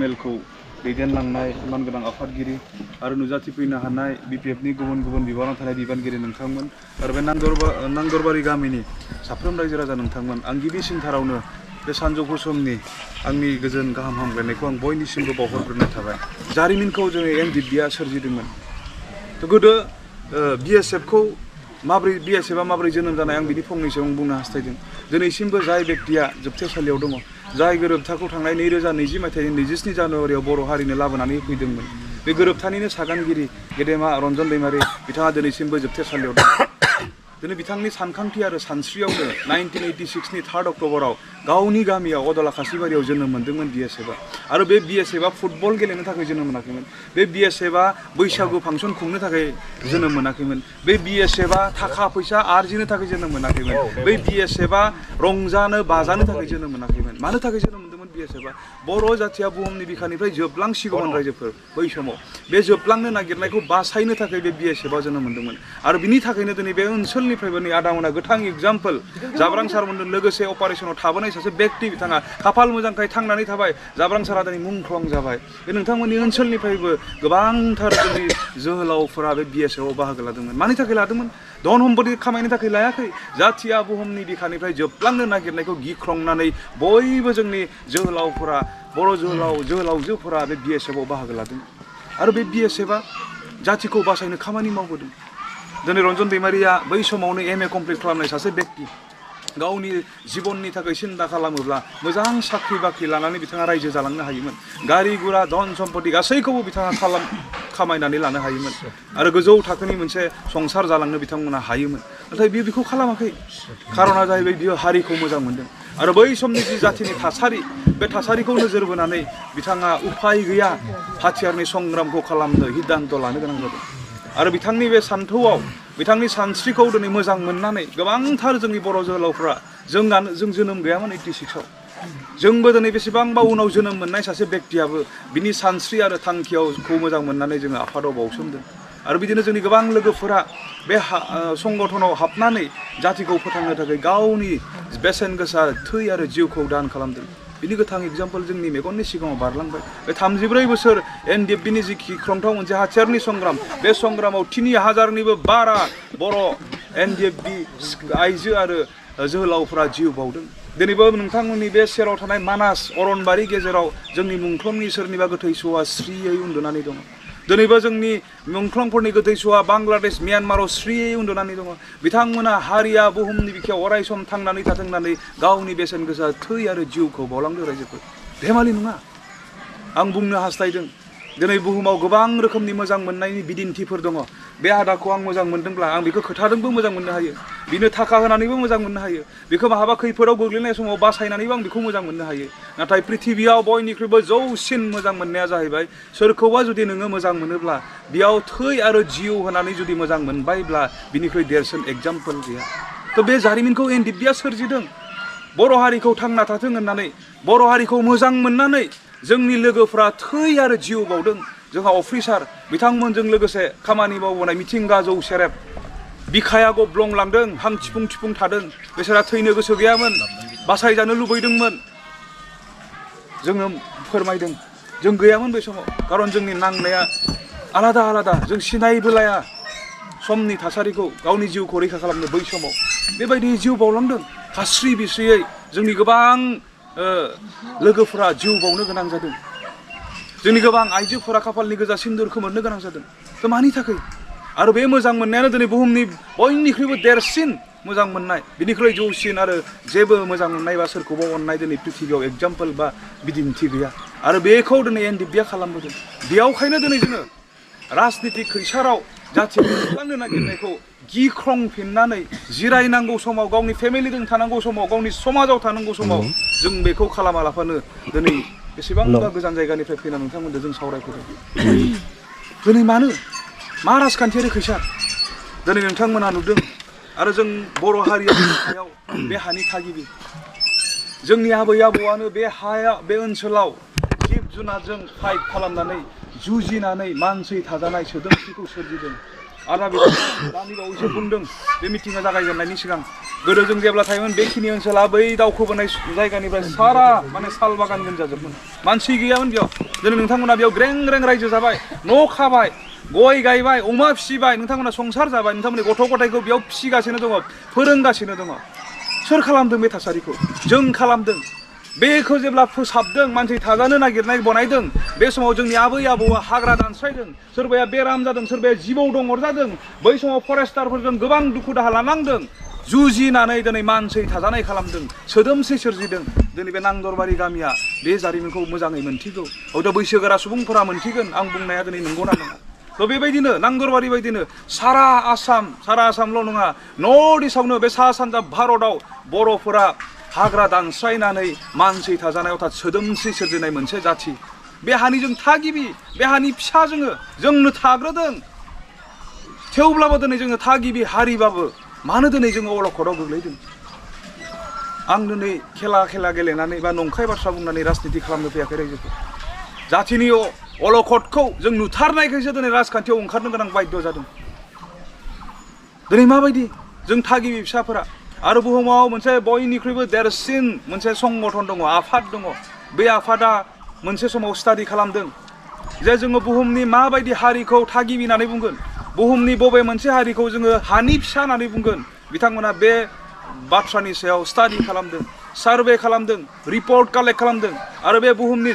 मेलखौ दैदेनलांनाय मानगोनां आफादगिरि आरो नुजाथिफैनो हानाय बिपिएफनि गुबुन गुबुन बिबानाव थानाय बिबानगिरि नोंथांमोन आरो बे नांदरबारि गामिनि साफ्रोम रायजो राजा नोंथांमोन आं गिबिसिनथारावनो बे सानजौफु समनि आंनि गोजोन गाहाम हामलायनायखौ आं बयनिसिमबो बावहरग्रोनाय थाबाय। जारिमिनखौ जोङो एनडिएफबिआ सोरजिदोंमोन। गोदो बिएसएफखौ बिएसएफआ माबोरै जोनोम जानाय आं बिनि फंनैसो आं बुंनो हास्थायदों। दिनैसिमबो जाय बेक्तिया जोबथेसालियाव दङ, जाय गोरोबथाखौ थांनाय 2020 मायथाइनि 27 जानुवारियाव बर' हारिनो लाबोनानै होफैदोंमोन, बे गोरोबथानिनो सागानगिरि गेदेमा रन्जन दैमारि बिथाङा दिनैसिमबो जोबथेसालियाव दं। दिनै बिथांनि सानखांथि आरो सानस्रियावनो 1986नि 3 अक्ट'बराव गावनि गामियाव अदला खासिबारियाव जोनोम मोन्दोंमोन बिएसएफआ। आरो बे बिएसएफआ फुटबल गेलेनो थाखाय जोनोम मोनाखैमोन। बे बिएसएफआ बैसागु फांसन खुंनो थाखाय जोनोम मोनाखैमोन। बे बिएसएफआ थाखा फैसा आरजिनो थाखाय जोनोम मोनाखैमोन। बै बिएसएफआ रंजानो बाजानो थाखाय जोनोम मोनाखैमोन। मानो थाखाय जोनोम मोन्दोंमोन बिएसएफआ? बर' जाथिया बुहुमनि बिखानिफ्राय जोबलांसिगौमोन रायजोफोर बै समाव। बे जोबलांनो नागिरनायखौ बासायनो थाखाय बे बिएसएफआ जोनोम मोन्दोंमोन। आरो बिनि थाखायनो दिनै बे ओनसोलनिफ्रायबो नै आदामोना गोथां एग्जाम्पल जाब्रां सारमोनजों लोगोसे अपारेशनाव थाबोनाय सासे व्यक्ति बिथाङा खाफाल मोजांखाय थांनानै थाबाय। जाब्रां सारा दिनै मुंख्लं जाबाय। बे नोंथांमोननि ओनसोलनिफ्रायबो गोबांथार जोंनि जोहोलावफोरा बे बिएसएफआव बाहागो लादोंमोन। मानि थाखाय लादोंमोन? धन सम्पति खामायनो थाखाय लायाखै। जाथिया बुहुमनि बिखानिफ्राय जोबलांनो नागिरनायखौ गिख्रंनानै बयबो जोंनि जोहोलावफोरा बर' जोहोलावजोफोरा बे बिएसएफआव बाहागो लादों। आरो बे बिएसएफआ जाथिखौ बासायनो खामानि मावबोदों। दिनै रन्जन दैमारिया बै समावनो एमए कमप्लिट खालामनाय सासे व्यक्ति। गावनि जिबननि थाखाय सिन्था खालामोब्ला मोजां साख्रि बाख्रि लानानै बिथाङा रायजो जालांनो हायोमोन। गारि गुरा धन सम्पति गासैखौबो बिथाङा खामायनानै लानो हायोमोन आरो गोजौ थाखोनि मोनसे संसार जालांनो बिथांमोना हायोमोन। नाथाय बियो बेखौ खालामाखै। खारना जाहैबाय बियो हारिखौ मोजां मोनदों। आरो बै समनि जि जाथिनि थासारि, बे थासारिखौ नोजोर बोनानै बिथाङा उफाय गैया हाथियारनि संग्रामखौ खालामनो हिदान्त लानो गोनां जादों। आरो बिथांनि बे सान्थौआव, बिथांनि सानस्रिखौ दिनै मोजां मोननानै गोबांथार जोंनि बर' जोहोलावफ्रा जों जोनोम गैयामोन 86आव। जोंबो दिनै बेसेबांबा उनाव जोनोम मोननाय सासे व्यक्तियाबो बिनि सानस्रि आरो थांखिखौ मोजां मोननानै जोङो आफादाव बावसोमदों। आरो बिदिनो जोंनि गोबां लोगोफोरा बे संगठनाव हाबनानै जातिखौ फोथांनो थाखाय गावनि बेसेन गोसा थै आरो जिउखौ दान खालामदों। बिनि गोथां एग्जाम्पल जोंनि मेगननि सिगाङाव बारलांबाय। बे 34 बोसोर एनडिएफबिनि जि गिख्रंथाव मोनसे हाथियारनि संग्राम, बे संग्रामाव 3000निबो बारा बर' एनडिएफबि आइजो आरो जोहोलावफ्रा जिउ बाउदों। दिनैबो नोंथांमोननि बे सेराव थानाय मानास अरनबारि गेजेराव जोंनि मुंख्लंनि सोरनिबा गोथै सहआ स्रियै उन्दुनानै दङ। दिनैबो जोंनि मुंख्लंफोरनि गोथै सहआ बांलादेश म्यानमाराव स्रियै उन्दुनानै दङ। बिथांमोना हारिया बुहुमनि बिखायाव अराय सम थांनानै थाथों होननानै गावनि बेसेन गोसा थै आरो जिउखौ बावलांदों रायजोफोर। धेमालि नङा। आं बुंनो हास्थायदों दिनै बुहुमाव गोबां रोखोमनि मोजां मोननायनि बिदिन्थिफोर दङ। बे आदाखौ आं मोजां मोनदोंब्ला आं बेखौ खोथाजोंबो मोजां मोननो हायो। बिनो थाखा होनानैबो मोजां मोननो हायो। बेखौ माहाबा खैफोदाव गोग्लैनाय समाव बासायनानैबो आं बेखौ मोजां मोननो हायो। नाथाय पृथिबियाव बयनिख्रुइबो जौसिन मोजां मोननाया जाहैबाय सोरखौबा जुदि नोङो मोजां मोनोब्ला बेयाव थै आरो जिउ होनानै जुदि मोजां मोनबायब्ला बिनिख्रुइ देरसिन एग्जाम्पल गैया। थ' बे जारिमिनखौ एनडिएफबिआ सोरजिदों। बर' हारिखौ थांना थाथों होननानै, बर' हारिखौ मोजां मोननानै जोंनि लोगोफ्रा थै आरो जिउ बावदों। जोंहा अफिसार बिथांमोनजों लोगोसे खामानि मावबोनाय मिथिंगा जौ सेरेब बिखाया गब्लंलांदों, हां थिफुं थिफुं थादों। बिसोरा थैनो गोसो गैयामोन, बासायजानो लुबैदोंमोन। जोङो फोरमायदों जों गैयामोन बै समाव, खारन जोंनि नांनाया आलादा आलादा। जों सिनायबोलाया समनि थासारिखौ, गावनि जिउखौ रैखा खालामनो बै समाव बेबायदि जिउ बावलांदों। खास्रि बिस्रियै जोंनि गोबां लोगोफोरा जिउ बावनो गोनां जादों। जोंनि गोबां आइजोफोरा खाफालनि गोजा सिन्दुर खोमोरनो गोनां जादों। थ' मानि थाखाय? आरो बे मोजां मोननायानो दिनै बुहुमनि बयनिख्रुइबो देरसिन मोजां मोननाय, बिनिख्रुइ जौसिन आरो जेबो मोजां मोननाय बा सोरखौबा अननाय दिनै पृथिबियाव एग्जाम्पल बा बिदिन्थि गैया। आरो बेखौ दिनै एनडिएफबिआ खालामबोदों। बेयावखायनो दिनै जोङो राजनितिक खैसाराव जाथिखौ जोबलांनो नागिरनायखौ गिख्रंफिननानै जिरायनांगौ समाव, गावनि फेमिलिजों थानांगौ समाव, गावनि समाजाव थानांगौ समाव जों बेखौ खालामालाफानो दिनै बेसेबांबा गोजान जायगानिफ्राय फैना नोंथांमोनजों जों सावरायफैदों। दिनै मानो? मा राजखान्थियारि खैसार? दिनै नोंथांमोना नुदों आरो जों बर' हारिया बे हानि थागिबि। जोंनि आबै आबौआनो बे ओनसोलाव जिब जुनारजों फाइट खालामनानै जुजिनानै मानसि थाजानाय सोदोमस्रिखौ सोरजिदों। आरो दानि बावैसो बुंदों बे मिटिङा जागायजेननायनि सिगां गोदो जों जेब्ला थायोमोन बेखिनि ओनसोला बै दावखोबोनाय जायगानिफ्राय सारा माने साल बागान गोनजाजोबमोन मानसि गैयामोन बेयाव दिनै नोंथांमोना बेयाव ग्रें ग्रें रायजो जाबाय न' खाबाय गय गायबाय अमा फिसिबाय नोंथांमोना संसार जाबाय नोंथांमोननि गथ' गथायखौ बेयाव फिसिगासिनो दङ फोरोंगासिनो दङ सोर खालामदों बे थासारिखौ जों खालामदों बेखौ जेब्ला फोसाबदों मानसि थाजानो नागिरनाय बनायदों बे समाव जोंनि आबै आबौआ हाग्रा दानस्रायदों सोरबाया बेराम जादों सोरबाया जिबौ दंगर जादों बै समाव फरेस्टारफोरजों गोबां दुखु दाहा लानांदों जुजिनानै दिनै मानसि थाजानाय खालामदों सोदोमस्रि सोरजिदों दिनै बे नांदरबारि गामिया बे जारिमिनखौ मोजाङै मोनथिगौ हयथ' बैसोगोरा सुबुंफोरा मोनथिगोन आं बुंनाया दिनै नंगौना नङा थ' बेबायदिनो नांदरबारि बायदिनो सारा आसामल' नङा नर्थ इस्टआवनो बे सा सानजा भारतआव बर'फोरा हाग्रा दानस्रायनानै मानसि थाजानाय अर्थात सोदोमस्रि सोरजिनाय मोनसे जाथि बे हानि जों थागिबि बे हानि फिसा जोंनो थाग्रोदों थेवब्लाबो दिनै जोङो थागिबि हारिबाबो मानो दिनै जोङो अलखदाव गोग्लैदों आं दिनै खेला गेलेनानै बा नंखाय बाथ्रा बुंनानै राजनिति खालामनो फैयाखै रायजोखौ जाथिनि अलखदखौ जों नुथारनायखायसो दिनै राजखान्थियाव ओंखारनो गोनां बाध्य जादों दिनै माबायदि जों थागिबि फिसाफोरा आरो बुहुमाव मोनसे बयनिख्रुइबो देरसिन मोनसे संगठन दङ आफाद दङ बे आफादा मोनसे समाव स्टाडि खालामदों जे जोङो बुहुमनि माबायदि हारिखौ थागिबि होननानै बुंगोन बुहुमनि बबे मोनसे हारिखौ जोङो हानि फिसा होननानै बुंगोन बिथांमोना बे बाथ्रानि सायाव स्टाडि खालामदों सार्भे खालामदों रिपर्ट कालेक्ट खालामदों आरो बे बुहुमनि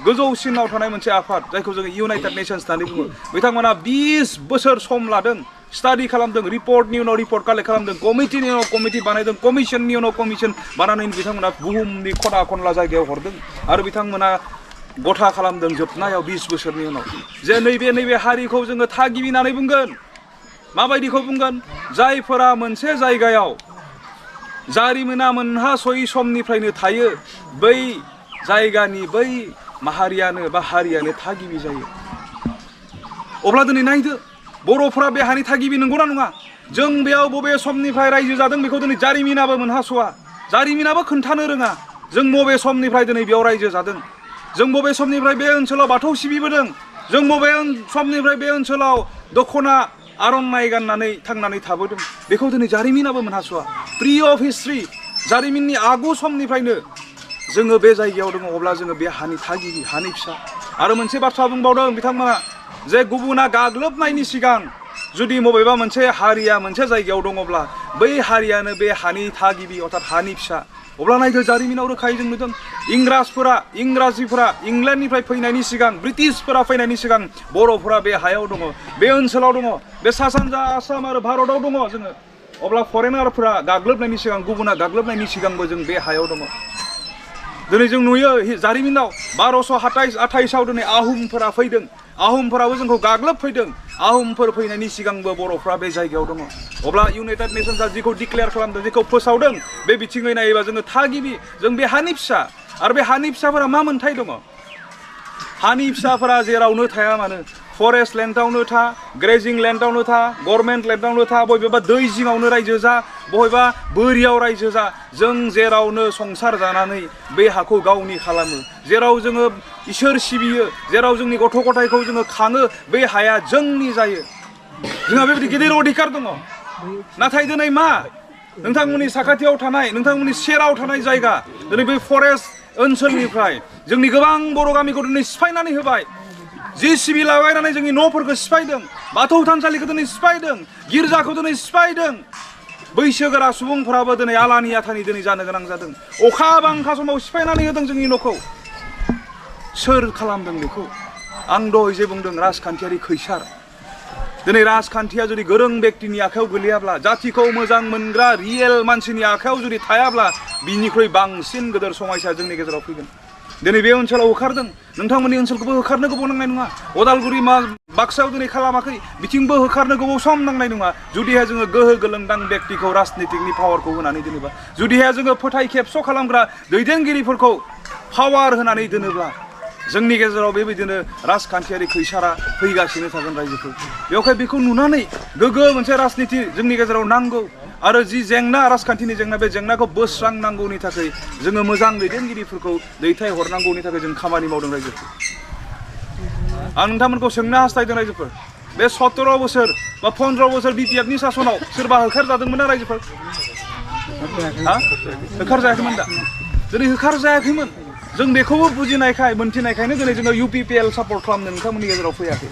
गोजौसिनाव थानाय मोनसे आफाद जायखौ जोङो इउनाइटेड नेशन्स होननानै बुङो बिथांमोना 20 बोसोर सम लादों स्टाडि खालामदों रिपर्टनि उनाव रिपर्ट कालेक्ट खालामदों कमिटिनि उनाव कमिटि बानायदों कमिसननि उनाव कमिसन बानायनानै बिथांमोना बुहुमनि खना खनला जायगायाव हरदों आरो बिथांमोना गथा खालामदों जोबनायाव 20 बोसोरनि उनाव जे नैबे हारिखौ जोङो थागिबि होननानै बुंगोन माबायदिखौ बुंगोन जायफोरा मोनसे जायगायाव जारिमिना मोनहासयै समनिफ्रायनो थायो बै जायगानि बै माहारियानो बा हारियानो थागिबि जायो अब्ला दिनै नायदो बर'फोरा बे हानि थागिबि नंगौना नङा जों बेयाव बबे समनिफ्राय रायजो जादों बेखौ दिनै जारिमिनाबो मोनहास'वा जारिमिनाबो खोन्थानो रोङा जों बबे समनिफ्राय दिनै बेयाव रायजो जादों जों बबे समनिफ्राय बे ओनसोलाव बाथौ सिबिबोदों जों बबे समनिफ्राय बे ओनसोलाव दख'ना आर'नाइ गाननानै थांनानै थाबोदों बेखौ दिनै जारिमिनाबो मोनहास'वा प्रि अफ हिस्ट्रि जारिमिननि आगु समनिफ्रायनो जोङो बे जायगायाव दङ अब्ला जोङो बे हानि थागिबि हानि फिसा आरो मोनसे बाथ्रा बुंबावदों बिथांमोना जे गुबुना गाग्लोबनायनि सिगां जुदि बबेबा मोनसे हारिया मोनसे जायगायाव दङब्ला बै हारियानो बे हानि थागिबि अर्थात हानि फिसा अब्ला नायदो जारिमिनाव रोखायै जों नुदों इंराजिफोरा इंलेन्डनिफ्राय फैनायनि सिगां ब्रिटिशफोरा फैनायनि सिगां बर'फोरा बे हायाव दङ बे ओनसोलाव दङ बे सा सानजा आसाम आरो भारतआव दङ जोङो अब्ला फरेनारफोरा गाग्लोबनायनि सिगां गुबुना गाग्लोबनायनि सिगांबो जों बे हायाव दङ दिनै जों नुयो जारिमिनाव 1228 दिनै आहमफोरा फैदों आहमफोराबो जोंखौ गाग्लोबफैदों आहमफोर फैनायनि सिगांबो बर'फ्रा बे जायगायाव दङ अब्ला इउनाइटेड नेशन्सआ जिखौ डिक्लेयार खालामदों जेखौ फोसावदों बे बिथिङै नायोबा जोङो थागिबि जों बे हानि फिसा आरो बे हानि फिसाफोरा मा मोन्थाय दङ हानि फिसाफोरा जेरावनो थाया मानो फरेस्ट लेन्डआवनो था ग्रेजिं लेन्डआवनो था गभर्नमेन्ट लेन्डआवनो था बबेबा दै जिङावनो रायजो जा बबेबा बोरियाव रायजो जा जों जेरावनो संसार जानानै बे हाखौ गावनि खालामो जेराव जोङो इसोर सिबियो जेराव जोंनि गथ' गथायखौ जोङो खाङो बे हाया जोंनि जायो जोंहा बेबायदि गिदिर अधिकार दङ नाथाय दिनै मा नोंथांमोननि साखाथियाव थानाय नोंथांमोननि सेराव थानाय जायगा दिनै बै फरेस्ट ओनसोलनिफ्राय जोंनि गोबां बर' गामिखौ दिनै सिफायनानै होबाय JCB लागायनानै जोंनि न'फोरखौ सिफायदों बाथौ थानसालिखौ दिनै सिफायदों गिर्जाखौ दिनै सिफायदों बैसोगोरा सुबुंफोराबो दिनै आलानि आथानि दिनै जानो गोनां जादों अखा बांखा समाव सिफायनानै होदों जोंनि न'खौ सोर खालामदों बेखौ आं दहाय जे बुंदों राजखान्थियारि खैसार दिनै राजखान्थिया जुदि गोरों व्यक्तिनि आखायाव गोलैयाब्ला जातिखौ मोजां मोनग्रा रियेल मानसिनि आखायाव जुदि थायाब्ला बिनिख्रुइ बांसिन गोदोर समयसा जोंनि गेजेराव फैगोन दिनै बे ओनसोलाव होखारदों नोंथांमोननि ओनसोलखौबो होखारनो गोबाव नांनाय नङा अदालगुरि बाक्सायाव दिनै खालामाखै बिथिंबो होखारनो गोबाव सम नांनाय नङा जुदिहाय जोङो गोहो गोलोंदां व्यक्तिखौ राजनितिकनि पावारखौ होनानै दोनोबा जुदिहाय जोङो फोथाय खेबस' खालामग्रा दैदेनगिरिफोरखौ पावार होनानै दोनोब्ला जोंनि गेजेराव बेबायदिनो राजखान्थियारि खैसारा फैगासिनो थागोन रायजोखौ बेवहाय बेखौ नुनानै गोग्गो मोनसे राजनिति जोंनि गेजेराव नांगौ आरो जि जेंना राजखान्थिनि जेंना बे जेंनाखौ बोस्रांनांगौनि थाखाय जोङो मोजां दैदेनगिरिफोरखौ दैथायहरनांगौनि थाखाय जों खामानि मावदों रायजोफोर आं नोंथांमोनखौ सोंनो हास्थायदों रायजोफोर बे 17 बोसोर बा 15 बोसोर BPFनि सासनाव सोरबा होखारजादोंमोन ना रायजोफोर होखारजायाखैमोन दा दिनै होखारजायाखैमोन जों बेखौबो बुजिनायखाय मोनथिनायखायनो दिनै जोङो UPPL सापर्ट खालामनो नोंथांमोननि गेजेराव फैयाखै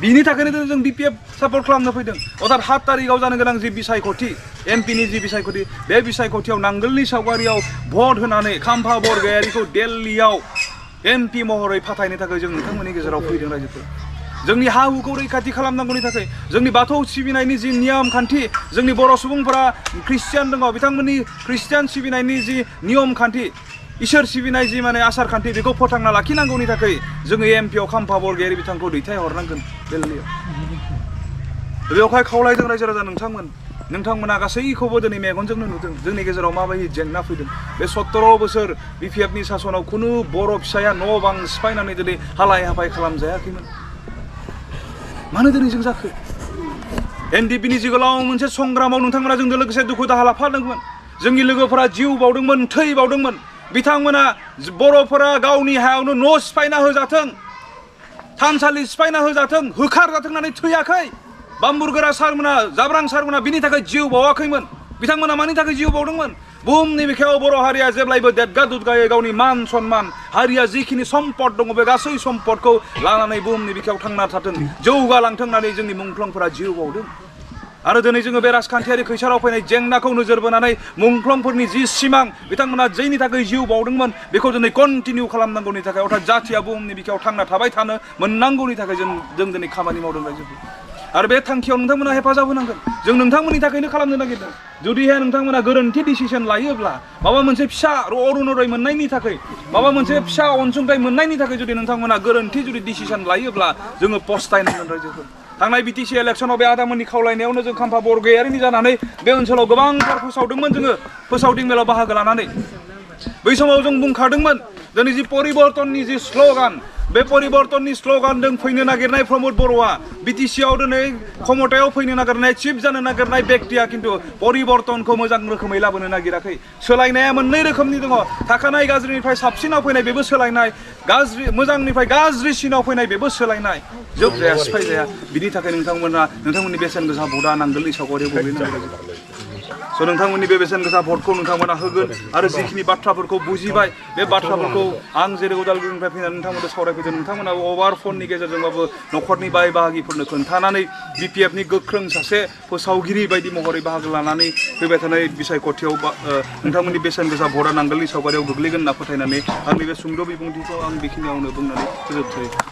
बिनि थाखायनो दिनै जों BPF सापर्ट खालामनो फैदों अर्थात 7 तारिखआव जानो गोनां जि बिसायख'थि एमपिनि जि बिसायख'थि बे बिसायख'थियाव नांगोलनि सावगारियाव भट होनानै खाम्फा बरगयारिखौ दिल्लीयाव MP महरै फाथायनो थाखाय जों नोंथांमोननि गेजेराव फैदों रायजोफोर जोंनि हा हुखौ रैखाथि खालामनांगौनि थाखाय जोंनि बाथौ सिबिनायनि जि नियम खान्थि जोंनि बर' सुबुंफोरा ख्रिस्टियान दङ बिथांमोननि ख्रिस्टियान सिबिनायनि जि नियम खान्थि इसोर सिबिनाय जि माने आसार खान्थि बेखौ फोथांना लाखिनांगौनि थाखाय जोङो एमपिआव खाम्फा बरगयारि बिथांखौ दैथायहरनांगोन दिल्लीयाव बेवहाय खावलायदों रायजो राजा नोंथांमोना गासैखौबो दिनै मेगनजोंनो नुदों जोंनि गेजेराव माबायदि जेंना फैदों बे 17 बोसोर BPFनि सासनाव खुनु बर' फिसाया न' बां सिफायनानै दिनै हालाय हाफाय खालामजायाखैमोन मानो दिनै जों जाखो NDPनि जि गोलाव मोनसे संग्रामाव नोंथांमोना जोंजों लोगोसे दुखु दाहा लाफादोंमोन जोंनि लोगोफोरा जिउ बावदोंमोन थै बावदोंमोन बिथांमोना बर'फोरा गावनि हायावनो न' सिफायना होजाथों थानसालि सिफायना होजाथों होखारजाथों होननानै थैयाखै बाम्बुरगोरा सारमोना जाब्रां सारमोना बिनि थाखाय जिउ बावाखैमोन बिथांमोना मानि थाखाय जिउ बावदोंमोन बुहुमनि बिखायाव बर' हारिया जेब्लायबो देदगा दुदगायै गावनि मान सन्मान हारिया जिखिनि सम्पद दङ बे गासै सम्पदखौ लानानै बुहुमनि बिखायाव थांना थाथों जौगालांथों होननानै जोंनि मुंख्लंफोरा जिउ बावदों आरो दिनै जोङो बे राजखान्थियारि खैसाराव फैनाय जेंनाखौ नोजोर बोनानै मुंख्लंफोरनि जि सिमां बिथांमोना जेनि थाखाय जिउ बावदोंमोन बेखौ दिनै कन्टिनिउ खालामनांगौनि थाखाय अर्थात जाथिया बुहुमनि बिखायाव थांना थाबाय थानो मोननांगौनि थाखाय जों दिनै खामानि मावदों रायजोफोर आरो बे थांखियाव नोंथांमोना हेफाजाब होनांगोन जों नोंथांमोननि थाखायनो खालामनो नागिरदों जुदिहाय नोंथांमोना गोरोन्थि डिसिसन लायोब्ला माबा मोनसे फिसा अरुणोदय मोननायनि थाखाय माबा मोनसे फिसा अनसुंथाइ मोननायनि थाखाय जुदि नोंथांमोना गोरोन्थि जुदि डिसिसन लायोब्ला जोङो पस्तायनांगोन रायजोफोर थांनाय BTC इलेक्सनाव बे आदामोननि खावलायनायावनो जों खाम्फा बरगयारिनि जानानै बे ओनसोलाव गोबांथार फोसावदोंमोन जोङो फोसावदिं मेलाव बाहागो लानानै बै समाव जों बुंखादोंमोन दिनै जि परिबर्तननि जि स्ल'गान बे परिबर्तननि स्ल'गानजों फैनो नागिरनाय प्रमोद बर'आ BTCआव दिनै क्षमतायाव फैनो नागिरनाय चिफ जानो नागिरनाय व्यक्तिया खिन्थु परिबर्तनखौ मोजां रोखोमै लाबोनो नागिराखै सोलायनाया मोननै रोखोमनि दङ थाखानाय गाज्रिनिफ्राय साबसिनाव फैनाय बेबो सोलायनाय मोजांनिफ्राय गाज्रिसिनाव फैनाय बेबो सोलायनाय जोबजाया सिफायजाया बिनि थाखाय नोंथांमोननि बेसेन गोसा भटआ नांगोलनि सावगारियाव गोग्लैनांगौ स' नोंथांमोननि बे बेसेन गोसा भटखौ नोंथांमोना होगोन आरो जिखिनि बाथ्राफोरखौ बुजिबाय बे बाथ्राफोरखौ आं जेरै उदालगुरिनिफ्राय फैनानै नोंथांमोननो सावरायफैदों नोंथांमोना अभार फननि गेजेरजोंबाबो न'खरनि बाय बाहागिफोरनो खोन्थानानै BPFनि गोख्रों सासे फोसावगिरि बायदि महरै बाहागो लानानै फैबाय थानाय बिसायख'थियाव नोंथांमोननि बेसेन गोसा भटआ नांगोलनि सावगारियाव गोग्लैगोन होनना फोथायनानै आंनि बे सुंद' बिबुंथिखौ आं बेखिनियावनो बुंनानै फोजोबसै